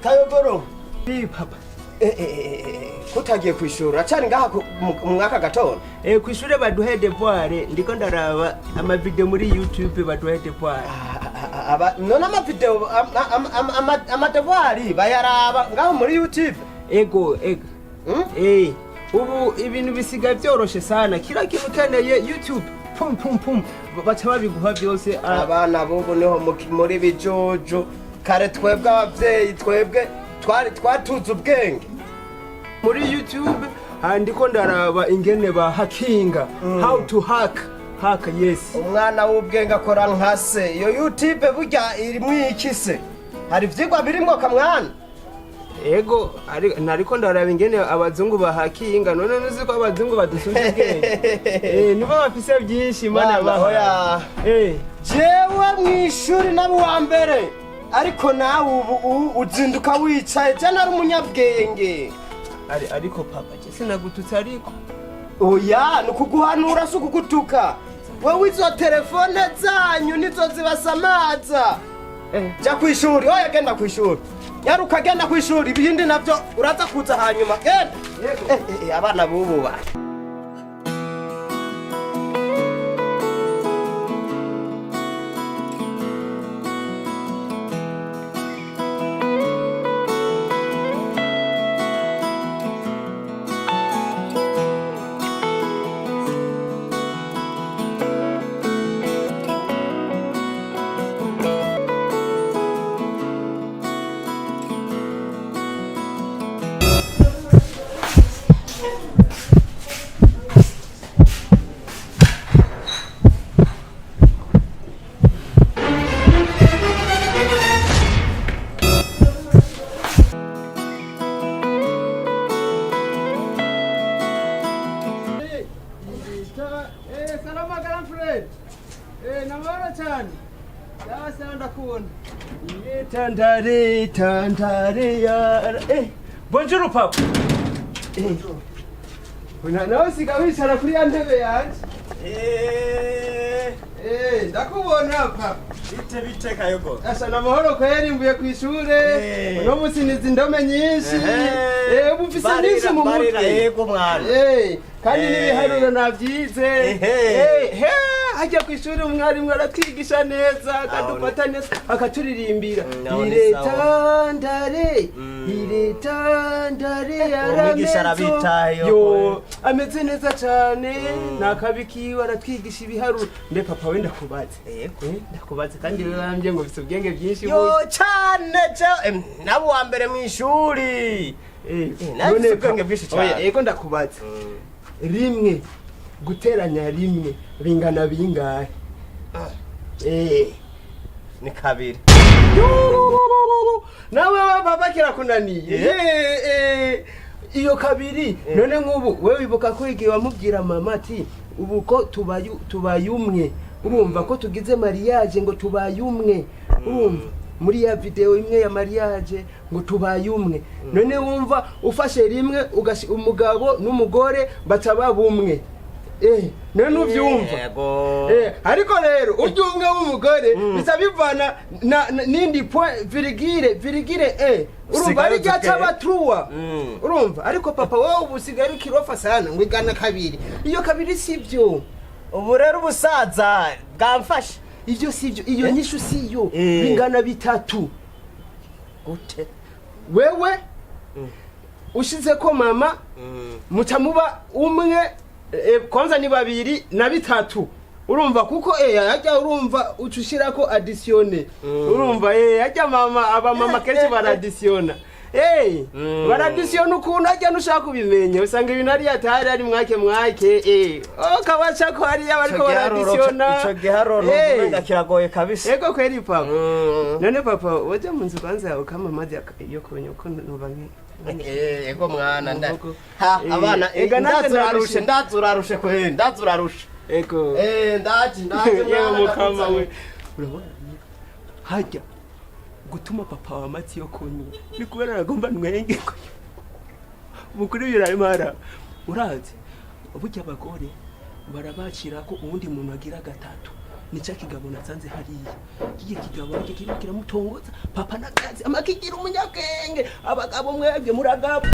Kayogoro. Oui, papa. Kutagiye kwishura acari ngaha mwaka gatondo? Kw'ishure baduhaye devoir, ndiko ndaraba amavideo muri YouTube, baduhaye devoir. None amavideo, amadevoirs bayaraba ngaho muri YouTube? Ego, ego. Hmm? Ubu ibintu bisigaye byoroshe sana, kila kintu ukeneye YouTube, pum pum pum, baca babiguha byose. Abana bubu niho muri bijuju. Kare twebwe abavyeyi, twebwe twari twatuze ubwenge. Muri YouTube ndiko ndaraba ingene ba hackinga, how to hack, hack, yes. Umwana w'ubwenge akora nka se. Iyo YouTube burya irimwo iki se? Hari ivyigwa birimwo, kamwana? Ego, nariko ndaraba ingene abazungu bahakinga. None nuzi ko abazungu badusumvye ubwenge? Nibo bafise byinshi Imana Mwana, yabahaye. Oya. Jewe mw'ishuri nabo wa mbere, ariko nawe ubu uzinduka wicaye. Je nari umunyabwenge. Ariko papa, je sinagututse ariko. Oya, ni ukuguhanura, si ukugutuka. Wewe izo telefone zanyu nizo zibasamaza. Jya kw'ishuri. Oya, genda kw'ishuri, nyaruka, genda kw'ishuri. Ibindi navyo uraza kuza hanyuma. Genda. Yego. Abana bubu ba Salama grand frère. Namahoro cyane. Sawa sawa, ndakubona. Tandare tandare ya. Bonjour papa. Una nawe siga wicara kuri ya ntebe yanje. Ndakubona papa. Bite bite, Kayogo? Asa namahoro kweri, mvuye kw'ishure. Uno munsi nize indome nyinshi. Ubu mfise nyinshi mu Barira. mutwe. Yego mwana. Kandi n'ibiharuro navyize. He, hajya kw'ishuri umwarimu aratwigisha neza, akadufata neza, akaturirimbira. Aho ni sawa. Iretandare, iretandare. Umwigisha Yaramezo. arabitayeho. Yo, ameze neza cane, nakabi kiwe, aratwigisha ibiharuro. Mbe papa, we ndakubaze. Yego. Ndakubaze kandi rero arambwiye ngo ufise ubwenge bwinshi Yo burya. cane, je nabo wa mbere mw'ishuri. Nawe None ufise ubwenge papa, bwinshi cane. oya, ego, ndakubaze. Rimwe guteranya rimwe bingana bingahe? Ni kabiri. Yururururu. Nawe papa kirakunaniye. Iyo kabiri none nk'ubu wewe wibuka ko igihe wamubwira mama ati ubu ko tubaye umwe, urumva ko tugize mariage, ngo tubaye umwe, urumva muri ya video imwe ya mariage ngo tubaye umwe, none wumva ufashe rimwe umugabo n'umugore baca baba umwe, none uvyumva? Yego. Ariko rero urya umwe w'umugore bisa bivana n'indi point virgule virgule, urumva Usigaye ari rya uzi caba trois. Urumva ariko papa, wowe ubu usigaye uri kirofa sana, ngo igana kabiri, iyo kabiri sivyo. Ubu rero ubusaza bwamfashe. Ivyo sivyo, iyo nyishu siyo. Bingana bitatu. Gute? Wewe ushize ko mama muca muba umwe, kwanza ni babiri na bitatu, urumva kuko ajya, urumva uca ushirako additionne, urumva ajya mama, aba mama kenshi baradisiyona. Baradisiyona ukuntu ajya nushaka kubimenya, usanga ibintu ari atari ari mwake mwake, kabaca ko hariya bariko baradisiyona. Ico giharuro umenga kiragoye kabisa. Ego kweli papa. None papa, waja mu nzu kwanza ukama amazi yo kunywa, ko noba Ego mwana, nda Muhogo. ha abana Ega nanjye ndazurarushe. ndarushe. Ndazurarushe kweli, ndazurarushe. Ego. Ndaje ndaje. Yewe Mwana, mukama we. ndakuzaniye. Urabona hajya gutuma papa wa mati yo kunywa ni kubera aragomba nwenge mukuru ibyo arimo ara urazi. Burya abagore barabakira ko uwundi muntu agira gatatu. Ni cya kigabo nasanze hariya, kigiye kigabo ariko kirimo kiramutongoza papa n'akazi amakigira umunyabwenge. Abagabo mwebwe muragabo.